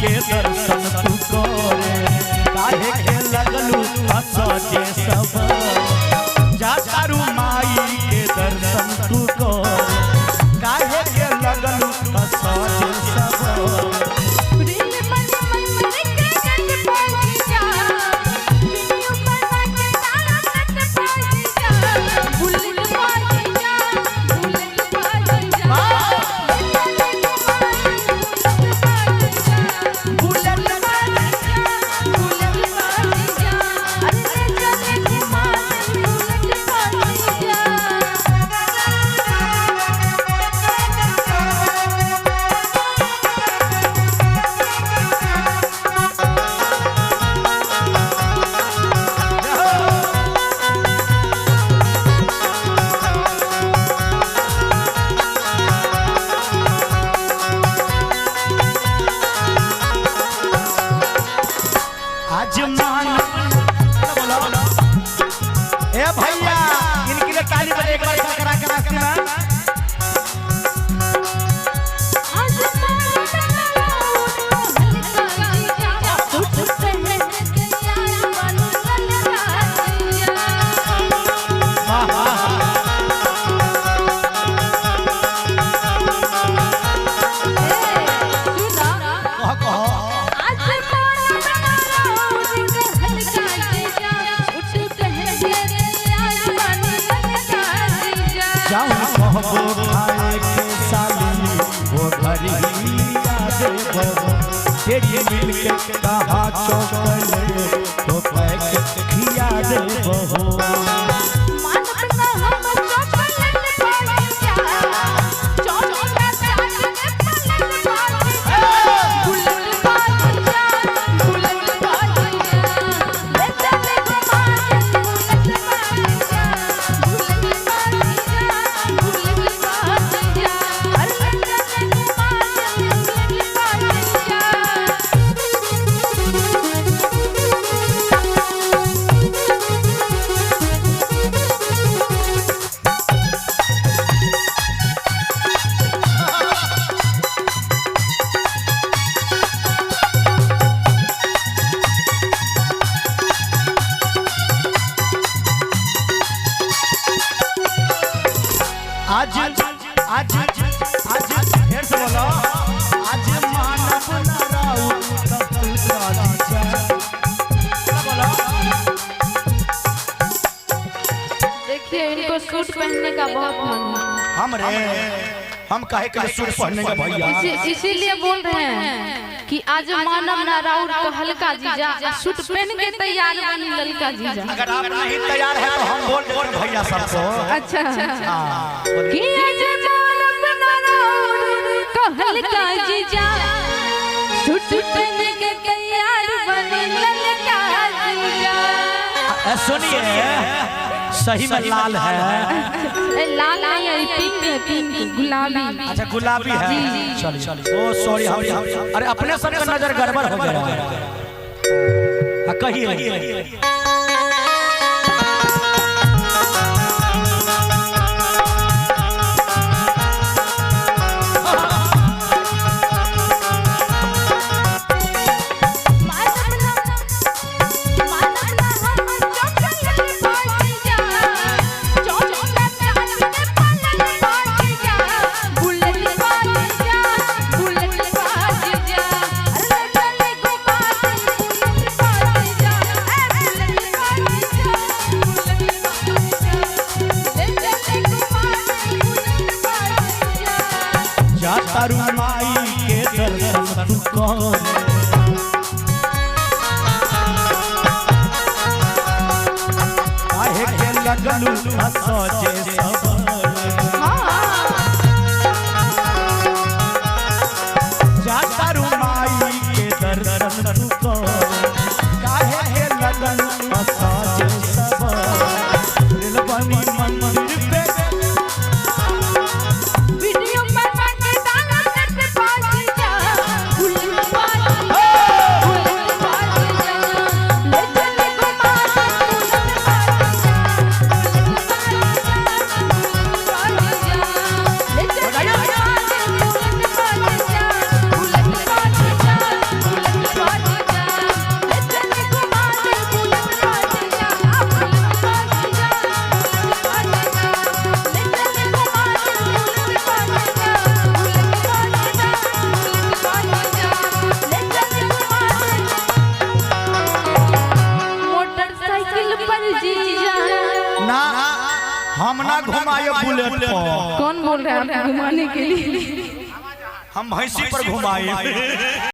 के दर्शन तू करे, काहे के लगलू असजे सब। जा तारू माई के दर्शन तू करे, काहे के लगलू असजे सब। आज मान बोलो ए भैया, इनके लिए ताली बजे एक बार करा के रास्ते में। वाह वाह। कहो कहो। जाऊं कहबो खाए के साली वो घरी देबो, तेरी मिल के कहा चॉकलेट तो पैक खिया देबो। आज आज आज फिर से बोलो, आज मानव ना राऊ कबूल राजा। बोलो। देखिए इनको सूट पहनने का बहुत मन है। हम रे हम काहे के सूट पहनने का भैया, इसीलिए बोल रहे हैं कि आज मानव ना राउर कहलका जीजा, सूट पहन के तैयार बनी ललका जीजा। अगर आप नहीं तैयार है तो हम बोल देते भैया सबको। अच्छा कि आज मानव ना राउर कहलका जीजा, सूट पहन के तैयार बनी ललका जीजा। सुनिए सही में लाल है। लाल नहीं है, पिंक है, पिंक गुलाबी। अच्छा गुलाबी है, चलिए चलिए। ओ सॉरी, हम अरे अपने सब का नजर गड़बड़ हो गया। कहिए तारू माई के दर्शन तू कर, काहे के लगलू असजे सब। जा तारू माई के दर्शन तू कर, काहे के लगलू असजे सब। रेलबनी मंदिर पे ले चले घुमा। हम ना घुमाए बुलेट पर। कौन बोल रहा है आपको घुमाने के लिए? हम भैंसी पर घुमाए।